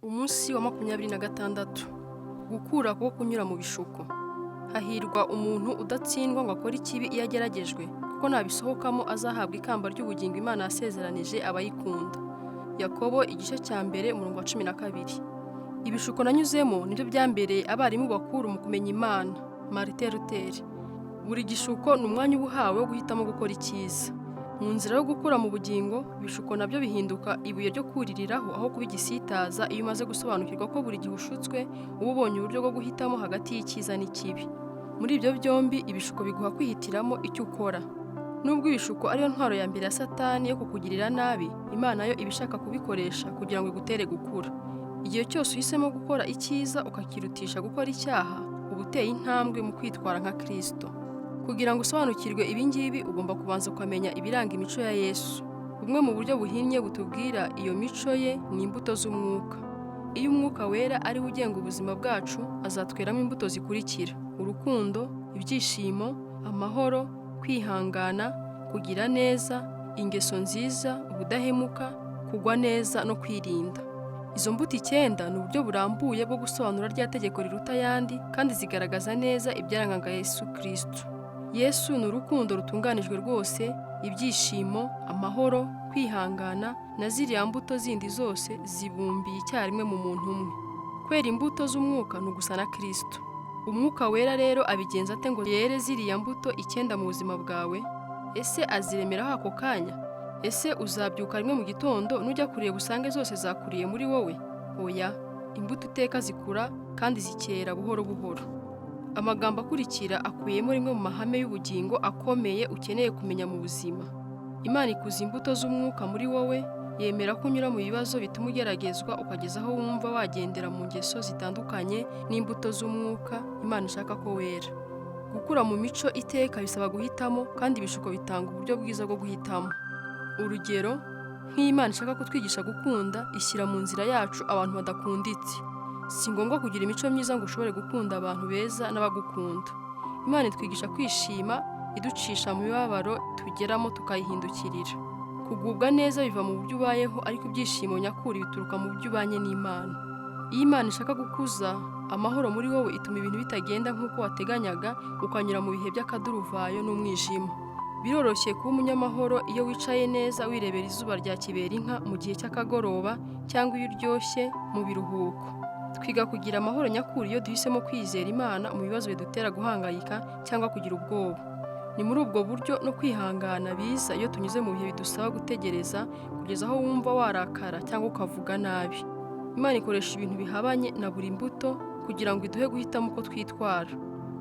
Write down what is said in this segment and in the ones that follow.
Umunsi wa 26, gukura ko kunyura mu bishuko. Hahirwa umuntu udatsindwa ngo akore ikibi iyo ageragejwe, kuko nabisohokamo azahabwa ikamba ry'ubugingo Imana yasezeranije abayikunda. Yakobo igice cya 1 umurongo wa 12. Ibishuko nanyuzemo nibyo byambereye abarimu bakuru mu kumenya Imana. Martin Luther. Buri gishuko ni umwanya uba uhawe wo guhitamo gukora icyiza. Mu nzira yo gukura mu bugingo, ibishuko nabyo bihinduka ibuye ryo kuririraho aho kuba igisitaza iyo umaze gusobanukirwa ko buri gihe ushutswe uba ubonye uburyo bwo guhitamo hagati y'icyiza n'ikibi. Muri ibyo byombi, ibishuko biguha kwihitiramo icyo ukora. Nubwo ibishuko ariyo ntwaro ya mbere ya Satani yo kukugirira nabi, Imana yo iba ishaka kubikoresha kugira ngo igutere gukura. Igihe cyose uhisemo gukora icyiza ukakirutisha gukora icyaha, uba uteye intambwe mu kwitwara nka Kristo. Kugira ngo usobanukirwe ibi ngibi, ugomba kubanza ukamenya ibiranga imico ya Yesu. Bumwe mu buryo buhinnye butubwira iyo mico ye ni imbuto z'umwuka. Iyo Umwuka Wera ari we ugenga ubuzima bwacu, azatweramo imbuto zikurikira: urukundo, ibyishimo, amahoro, kwihangana, kugira neza, ingeso nziza, ubudahemuka, kugwa neza no kwirinda. Izo mbuto 9 ni uburyo burambuye bwo gusobanura rya tegeko riruta ayandi, kandi zigaragaza neza ibyarangaga Yesu Kristo. Yesu ni urukundo rutunganijwe rwose, ibyishimo, amahoro, kwihangana na ziriya mbuto zindi zose zibumbiye icyarimwe mu muntu umwe. Kwera imbuto z'umwuka ni ugusa na Kristo. Umwuka Wera rero abigenza ate ngo yere ziriya mbuto 9 mu buzima bwawe? Ese aziremeraho ako kanya? Ese uzabyuka rimwe mu gitondo nujya kureba usange zose zakuriye muri wowe? Oya, imbuto iteka zikura kandi zikera buhoro buhoro. Amagambo akurikira akubiyemo rimwe mu mahame y'ubugingo akomeye ukeneye kumenya mu buzima. Imana ikuza imbuto z'umwuka muri wowe, yemera ko unyura mu bibazo bituma ugeragezwa ukageza aho wumva wagendera mu ngeso zitandukanye n'imbuto z'umwuka Imana ishaka ko wera. Gukura mu mico iteka bisaba guhitamo, kandi ibishuko bitanga uburyo bwiza bwo guhitamo. Urugero, nk'iyo Imana ishaka kutwigisha gukunda, ishyira mu nzira yacu abantu badakunditse. Si ngombwa kugira imico myiza ngo ushobore gukunda abantu beza n'abagukunda. Imana itwigisha kwishima, iducisha mu mibabaro tugeramo tukayihindukirira. Kugubwa neza biva mu buryo ubayeho, ariko ibyishimo nyakuri bituruka mu buryo ubanye n'Imana. Iyo Imana ishaka gukuza amahoro muri wowe, ituma ibintu bitagenda nk'uko wateganyaga, ukanyura mu bihe by'akaduruvayo n'umwijima. Biroroshye kuba umunyamahoro iyo wicaye neza wirebera izuba rya kiberinka mu gihe cy'akagoroba, cyangwa iyo uryoshye mu biruhuko. Twiga kugira amahoro nyakuri iyo duhisemo kwizera Imana mu bibazo bidutera guhangayika cyangwa kugira ubwoba. Ni muri ubwo buryo no kwihangana biza iyo tunyuze mu bihe bidusaba gutegereza kugeza aho wumva warakara cyangwa ukavuga nabi. Imana ikoresha ibintu bihabanye na buri mbuto kugira ngo iduhe guhitamo uko twitwara.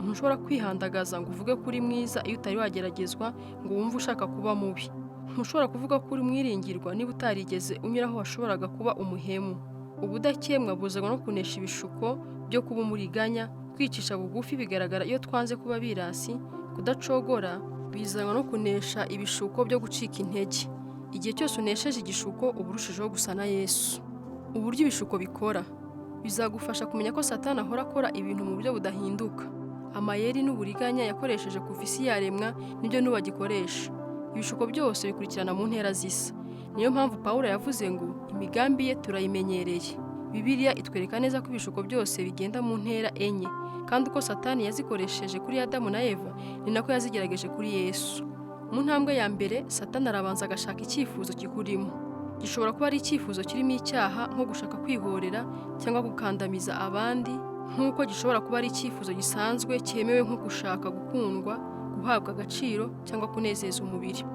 Ntushobora kwihandagaza ngo uvuge ko uri mwiza iyo utari wageragezwa ngo wumve ushaka kuba mubi. Ntushobora kuvuga ko uri umwiringirwa niba utarigeze unyura aho washoboraga kuba umuhemu. Ubudakemwa buzanwa no kunesha ibishuko byo kuba umuriganya, kwicisha bugufi bigaragara iyo twanze kuba abirasi, kudacogora bizanwa no kunesha ibishuko byo gucika intege. Igihe cyose unesheje igishuko uba urushijeho gusa na Yesu. Uburyo ibishuko bikora bizagufasha kumenya ko Satani ahora akora ibintu mu buryo budahinduka. Amayeri n'uburiganya yakoresheje kuva isi yaremwa nibyo n'ubu agikoresha. Ibishuko byose bikurikirana mu ntera zisa. Niyo mpamvu Pawulo yavuze ngo imigambi ye turayimenyereye. Bibiliya itwereka neza ko ibishuko byose bigenda mu ntera 4, kandi uko Satani yazikoresheje kuri Adamu na Eva ni nako yazigerageje kuri Yesu. Mu ntambwe ya mbere, Satani arabanza agashaka icyifuzo kikurimo. Gishobora kuba ari icyifuzo kirimo icyaha, nko gushaka kwihorera cyangwa gukandamiza abandi, nk'uko gishobora kuba ari icyifuzo gisanzwe cyemewe nko gushaka gukundwa, guhabwa agaciro cyangwa kunezeza umubiri.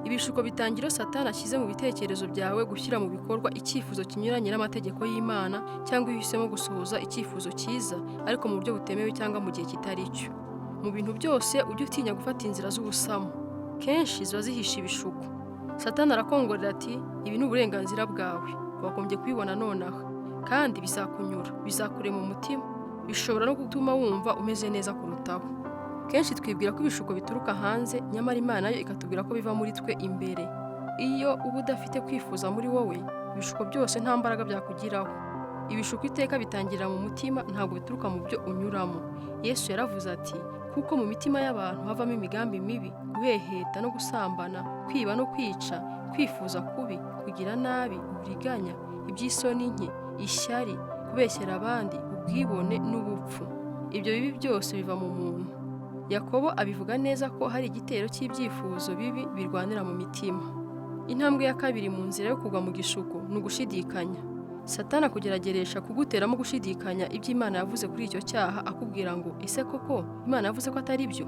Ibishuko bitangira iyo Satani ashyize mu bitekerezo byawe gushyira mu bikorwa icyifuzo kinyuranye n'amategeko y'Imana, cyangwa iyo uhisemo gusohoza icyifuzo cyiza ariko mu buryo butemewe cyangwa mu gihe kitari cyo. Mu bintu byose ujye utinya gufata inzira z'ubusamo. Kenshi ziba zihishe ibishuko. Satani arakongorera ati ibi ni uburenganzira bwawe, wagombye kubibona nonaha, kandi bizakunyura, bizakurema umutima, bishobora no gutuma wumva umeze neza kurutaho. Kenshi twibwira ko ibishuko bituruka hanze, nyamara Imana yo ikatubwira ko biva muri twe imbere. Iyo uba udafite kwifuza muri wowe, ibishuko byose nta mbaraga byakugiraho. Ibishuko iteka bitangirira mu mutima, ntabwo bituruka mu byo unyuramo. Yesu yaravuze ati kuko mu mitima y'abantu havamo imigambi mibi, guheheta no gusambana, kwiba no kwica, kwifuza kubi, kugira nabi, uburiganya, iby'isoni nke, ishyari, kubeshyera abandi, ubwibone n'ubupfu. Ibyo bibi byose biva mu muntu. Yakobo abivuga neza ko hari igitero cy'ibyifuzo bibi birwanira mu mitima. Intambwe ya kabiri mu nzira yo kugwa mu gishuko ni ugushidikanya. Satani akugerageresha kuguteramo gushidikanya ibyo Imana yavuze kuri icyo cyaha, akubwira ngo ese koko Imana yavuze ko atari byo?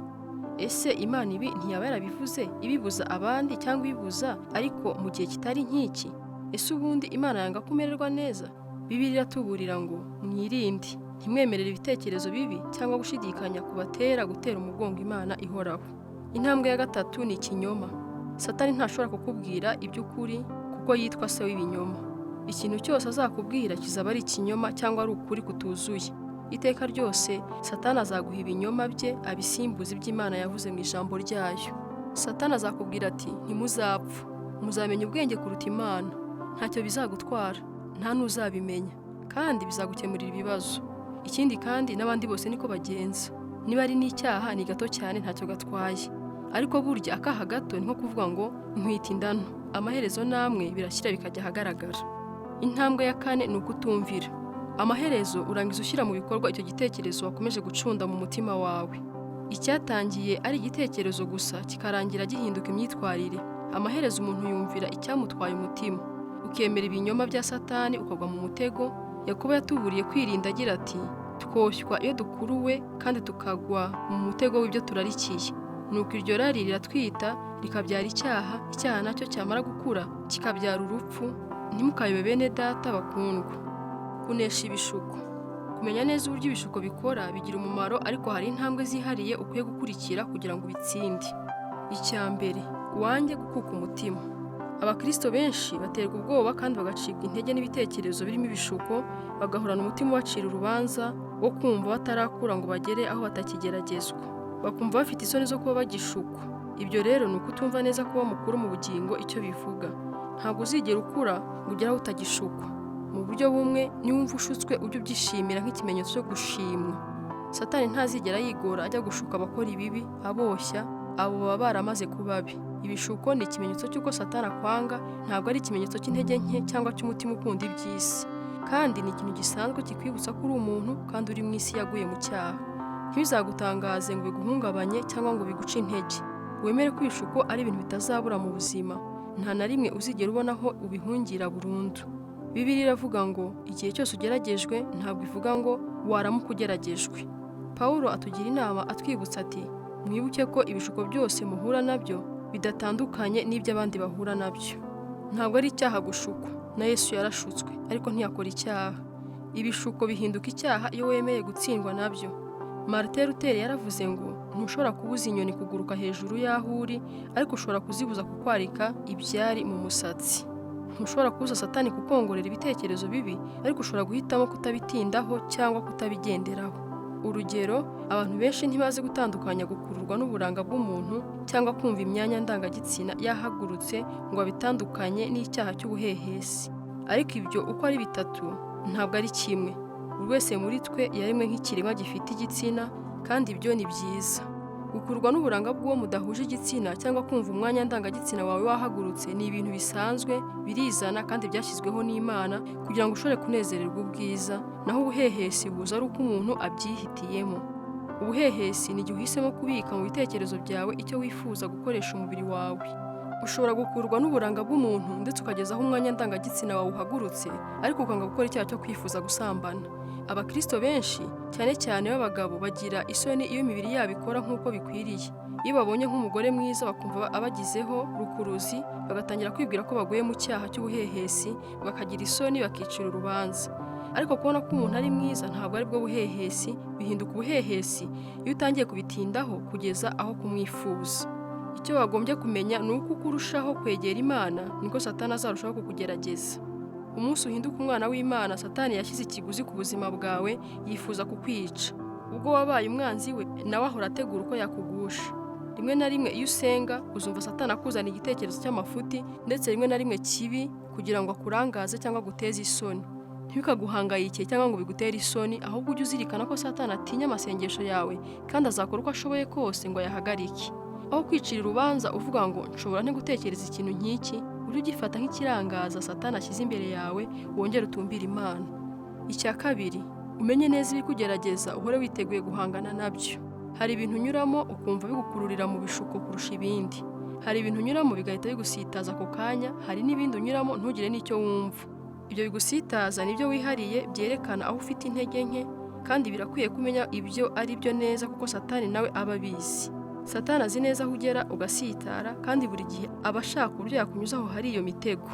Ese Imana ibi ntiyaba yarabivuze ibibuza abandi cyangwa ibibuza ariko mu gihe kitari nk'iki? Ese ubundi Imana yanga ko umererwa neza? Bibiliya iratuburira ngo mwirinde, ntimwemerere ibitekerezo bibi cyangwa gushidikanya kubatera gutera umugongo Imana ihoraho. Intambwe ya gatatu ni ikinyoma. Satani ntashobora kukubwira iby'ukuri kuko yitwa se w'ibinyoma. Ikintu cyose azakubwira kizaba ari ikinyoma cyangwa ari ukuri kutuzuye. Iteka ryose Satani azaguha ibinyoma bye abisimbuza ibyo Imana yavuze mu ijambo ryayo. Satani azakubwira ati ntimuzapfa, muzamenya ubwenge kuruta Imana, ntacyo bizagutwara, nta n'uzabimenya, kandi bizagukemurira ibibazo. Ikindi kandi n'abandi bose niko bagenza. Niba ari n'icyaha ni gato cyane ntacyo gatwaye. Ariko burya akaha gato ni nko kuvuga ngo ntwite inda nto, amaherezo namwe birashyira bikajya ahagaragara. Intambwe ya kane ni ukutumvira. Amaherezo urangiza ushyira mu bikorwa icyo gitekerezo wakomeje gucunda mu mutima wawe. Icyatangiye ari igitekerezo gusa kikarangira gihinduka imyitwarire. Amaherezo umuntu yumvira icyamutwaye umutima. Ukemera ibinyoma bya Satani ukagwa mu mutego. Yakobo yatuburiye kwirinda agira ati twoshywa iyo dukuruwe kandi tukagwa mu mutego w'ibyo turarikiye. Nuko iryo rari riratwita rikabyara icyaha, icyaha nacyo cyamara gukura kikabyara urupfu. Ntimukayobe bene data bakundwa. Kunesha ibishuko. Kumenya neza uburyo ibishuko bikora bigira umumaro, ariko hari intambwe zihariye ukwiye gukurikira kugira ngo ubitsinde. Icya mbere, wange gukuka umutima. Abakristo benshi baterwa ubwoba kandi bagacibwa intege n'ibitekerezo birimo ibishuko, bagahorana umutima ubacira urubanza wo kumva batarakura ngo bagere aho batakigeragezwa. Bakumva bafite isoni zo kuba bagishukwa. Ibyo rero ni ukutumva neza kuba mukuru mu bugingo icyo bivuga. Ntabwo uzigera ukura ngo ugere aho utagishukwa. Mu buryo bumwe, niwumva ushutswe ujye ubyishimira nk'ikimenyetso cyo gushimwa. Satani ntazigera yigora ajya gushuka abakora ibibi, aboshya, abo baba baramaze kuba abe. Ibishuko ni ikimenyetso cy'uko Satani akwanga, ntabwo ari ikimenyetso cy'intege nke cyangwa cy'umutima ukunda iby'isi. Kandi ni ikintu gisanzwe kikwibutsa ko uri umuntu kandi uri mu isi yaguye mu cyaha. Ntibizagutangaze ngo biguhungabanye cyangwa ngo biguce intege. Wemere ko ibishuko ari ibintu bitazabura mu buzima. Nta na rimwe uzigera ubona aho ubihungira burundu. Bibiliya iravuga ngo igihe cyose ugeragejwe, ntabwo ivuga ngo waramuka ugeragejwe. Pawulo atugira inama atwibutsa ati mwibuke ko ibishuko byose muhura nabyo bidatandukanye n'iby'abandi bahura nabyo. Ntabwo ari icyaha gushukwa, na Yesu yarashutswe ariko ntiyakora icyaha. Ibishuko bihinduka icyaha iyo wemeye gutsindwa nabyo. Martin Luther yaravuze ngo ntushobora kubuza inyoni kuguruka hejuru y'aho uri, ariko ushobora kuzibuza kukwarika ibyari mu musatsi. Ntushobora kubuza Satani kukongorera ibitekerezo bibi, ariko ushobora guhitamo kutabitindaho cyangwa kutabigenderaho. Urugero, abantu benshi ntibazi gutandukanya gukururwa n'uburanga bw'umuntu cyangwa kumva imyanya ndangagitsina yahagurutse ngo babitandukanye n'icyaha cy'ubuhehesi. Ariko ibyo uko ari bitatu ntabwo ari kimwe. Buri wese muri twe yaremwe nk'ikiremwa gifite igitsina, kandi ibyo ni byiza. Gukururwa n'uburanga bw'uwo mudahuje igitsina cyangwa kumva umwanya ndangagitsina wawe wahagurutse ni ibintu bisanzwe, birizana kandi byashyizweho n'Imana kugira ngo ushobore kunezererwa ubwiza, naho ubuhehesi buza ari uko umuntu abyihitiyemo. Ubuhehesi ni igihe uhisemo kubika mu bitekerezo byawe icyo wifuza gukoresha umubiri wawe. Ushobora gukururwa n'uburanga bw'umuntu ndetse ukageza aho umwanya ndangagitsina wawe uhagurutse, ariko ukanga gukora icyaha cyo kwifuza gusambana. Abakristo benshi, cyane cyane b'abagabo, bagira isoni iyo imibiri yabo ikora nk'uko bikwiriye. Iyo babonye nk'umugore mwiza bakumva abagizeho rukuruzi, bagatangira kwibwira ko baguye mu cyaha cy'ubuhehesi, bakagira isoni bakicira urubanza. Ariko kubona ko umuntu ari mwiza ntabwo ari bwo buhehesi, bihinduka ubuhehesi iyo utangiye kubitindaho kugeza aho kumwifuza. Icyo wagombye kumenya ni uko uko urushaho kwegera Imana, niko Satani azarushaho kukugerageza. Umunsi uhinduka umwana w'Imana, Satani yashyize ikiguzi ku buzima bwawe, yifuza kukwica. Ubwo wabaye umwanzi we, nawe ahora ategura uko yakugusha. Rimwe na rimwe iyo usenga, uzumva Satani akuzana igitekerezo cy'amafuti, ndetse rimwe na rimwe kibi, kugira ngo akurangaze cyangwa aguteze isoni. Ntibikaguhangayike cyangwa ngo bigutere isoni, ahubwo ujye uzirikana ko Satani atinya amasengesho yawe kandi azakora uko ashoboye kose ngo ayahagarike. Aho kwicira urubanza uvuga ngo nshobora nte gutekereza ikintu nk'iki, ujye ugifata nk'ikirangaza Satani ashyize imbere yawe, wongere utumbire Imana. Icya kabiri, umenye neza ibikugerageza, uhore witeguye guhangana nabyo. Hari ibintu unyuramo ukumva bigukururira mu bishuko kurusha ibindi. Hari ibintu unyuramo bigahita bigusitaza ako kanya, hari n'ibindi unyuramo ntugire n'icyo wumva. Ibyo bigusitaza nibyo wihariye byerekana aho ufite intege nke, kandi birakwiye kumenya ibyo ari byo neza kuko Satani nawe aba abizi. Satani azi neza aho ugera ugasitara, kandi buri gihe aba ashaka uburyo yakunyuza aho hari iyo mitego.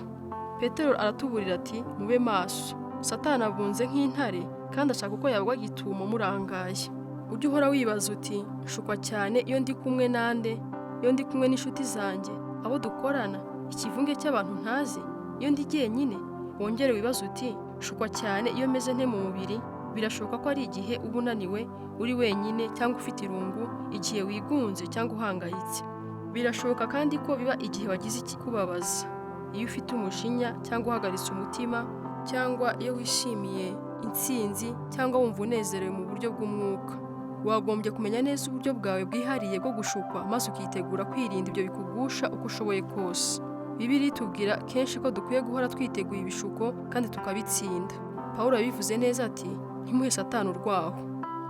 Petero aratuburira ati mube maso. Satani abunze nk'intare kandi ashaka uko yagwa gitumo murangaye. Ujye uhora wibaza uti nshukwa cyane iyo ndi kumwe nande, iyo ndi kumwe n'inshuti zanjye, abo dukorana, ikivunge cy'abantu ntazi, iyo ndi jyenyine. Wongere wibaze uti nshukwa cyane iyo meze nte mu mubiri. Birashoboka ko ari igihe uba unaniwe, uri wenyine cyangwa ufite irungu, igihe wigunze cyangwa uhangayitse. Birashoboka kandi ko biba igihe wagize ikikubabaza, iyo ufite umujinya cyangwa uhagaritse umutima, cyangwa iyo wishimiye intsinzi cyangwa wumva unezerewe mu buryo bw'umwuka. Wagombye kumenya neza uburyo bwawe bwihariye bwo gushukwa, maze ukitegura kwirinda ibyo bikugusha uko ushoboye kose. Bibiliya itubwira kenshi ko dukwiye guhora twiteguye ibishuko kandi tukabitsinda. Pawulo yabivuze neza ati ntimuhe Satani urwaho.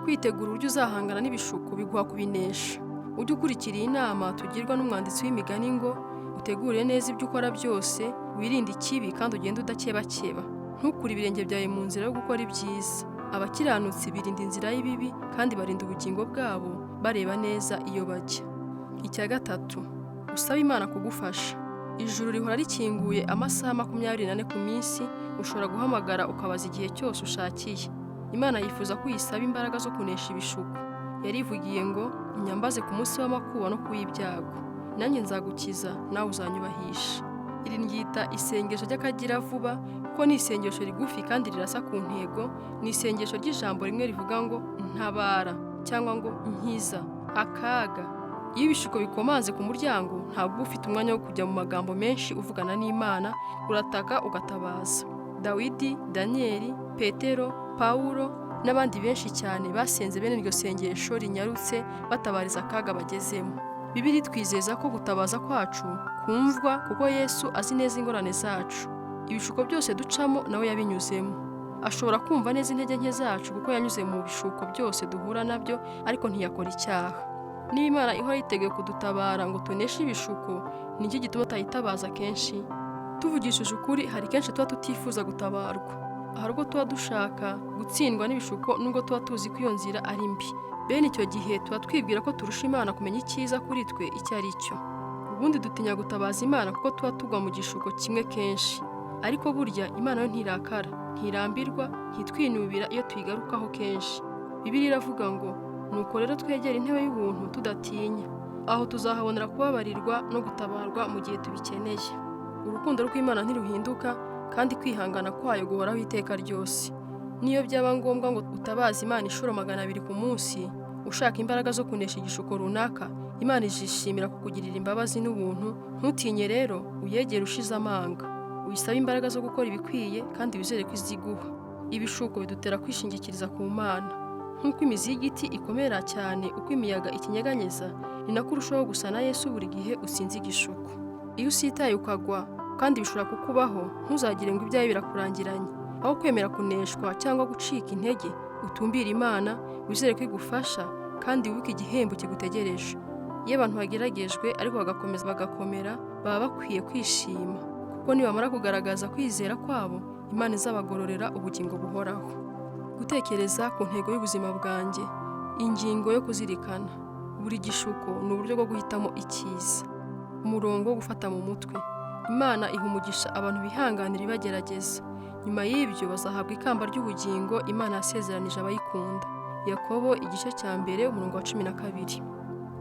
Kwitegura uburyo uzahangana n'ibishuko biguha kubinesha. Ujye ukurikira iyi nama tugirwa n'umwanditsi w'imigani ngo utegure neza ibyo ukora byose, wirinde ikibi kandi ugende udakebakeba. Ntukure ibirenge byawe mu nzira yo gukora ibyiza. Abakiranutsi birinda inzira y'ibibi kandi barinda ubugingo bwabo bareba neza iyo bajya. Icya gatatu, usabe Imana kugufasha. Ijuru rihora rikinguye amasaha 24 ku minsi, ushobora guhamagara ukabaza igihe cyose ushakiye. Imana yifuza ko uyisaba imbaraga zo kunesha ibishuko. Yarivugiye ngo unyambaze ku munsi w'amakuba no ku w'ibyago, nanjye nzagukiza nawe uzanyubahisha. Iri ryita isengesho ry'akagira vuba kuko ni isengesho rigufi kandi rirasa ku ntego. Ni isengesho ry'ijambo rimwe rivuga ngo ntabara cyangwa ngo nkiza akaga. Iyo ibishuko bikomanze ku muryango, ntabwo uba ufite umwanya wo kujya mu magambo menshi uvugana n'Imana, urataka ugatabaza. Dawidi, Daniyeli, Petero, Pawulo n'abandi benshi cyane basenze bene iryo sengesho rinyarutse batabariza akaga bagezemo. Bibiliya itwizeza ko gutabaza kwacu kumvwa kuko Yesu azi neza ingorane zacu. Ibishuko byose ducamo nawe yabinyuzemo. Ashobora kumva neza intege nke zacu kuko yanyuze mu bishuko byose duhura nabyo, ariko ntiyakora icyaha. Niba Imana ihora yiteguye kudutabara ngo tuneshe ibishuko, ni iki gituma tutayitabaza kenshi? Tuvugishije ukuri, hari kenshi tuba tutifuza gutabarwa. Hari ubwo tuba dushaka gutsindwa n'ibishuko nubwo tuba tuzi ko iyo nzira ari mbi. Bene icyo gihe tuba twibwira ko turusha Imana kumenya icyiza kuri twe icyo ari cyo. Ubundi dutinya gutabaza Imana kuko tuba tugwa mu gishuko kimwe kenshi. Ariko burya Imana yo ntirakara, ntirambirwa, ntitwinubira iyo tuyigarukaho kenshi. Bibiliya iravuga ngo nuko rero twegera intebe y'ubuntu tudatinya. Aho tuzahabonera kubabarirwa no gutabarwa mu gihe tubikeneye. Urukundo rw'Imana ntiruhinduka kandi kwihangana kwayo guhoraho iteka ryose. Niyo byaba ngombwa ngo utabaze Imana inshuro 200 ku munsi, ushaka imbaraga zo kunesha igishuko runaka, Imana izishimira kukugirira imbabazi n'ubuntu. Ntutinye rero, uyegere ushize amanga. Uyisabe imbaraga zo gukora ibikwiye kandi wizere ko iziguha. Ibishuko bidutera kwishingikiriza ku Mana. Nk'uko imizi y'igiti ikomera cyane uko imiyaga ikinyeganyeza, ni nako urushaho gusa na Yesu buri gihe utsinze igishuko. Iyo usitaye ukagwa, kandi bishobora kukubaho, ntuzagire ngo ibyawe birakurangiranye. Aho kwemera kuneshwa cyangwa gucika intege, utumbire Imana, wizere ko igufasha kandi wibuke igihembo kigutegereje. Iyo abantu bageragejwe ariko bagakomeza bagakomera, baba bakwiye kwishima, kuko nibamara kugaragaza kwizera kwabo, Imana izabagororera ubugingo buhoraho. Gutekereza ku ntego y'ubuzima bwanjye. Ingingo yo kuzirikana. Buri gishuko ni uburyo bwo guhitamo icyiza. Umurongo wo gufata mu mutwe. Imana iha umugisha abantu bihanganira ibagerageza. Nyuma y'ibyo bazahabwa ikamba ry'ubugingo Imana yasezeranije abayikunda. Yakobo igice cya 1 umurongo wa 12.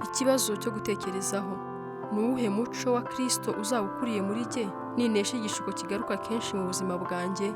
Ikibazo cyo gutekerezaho. Ni uwuhe muco wa Kristo uzaba ukuriye muri jye ninesha igishuko kigaruka kenshi mu buzima bwanjye?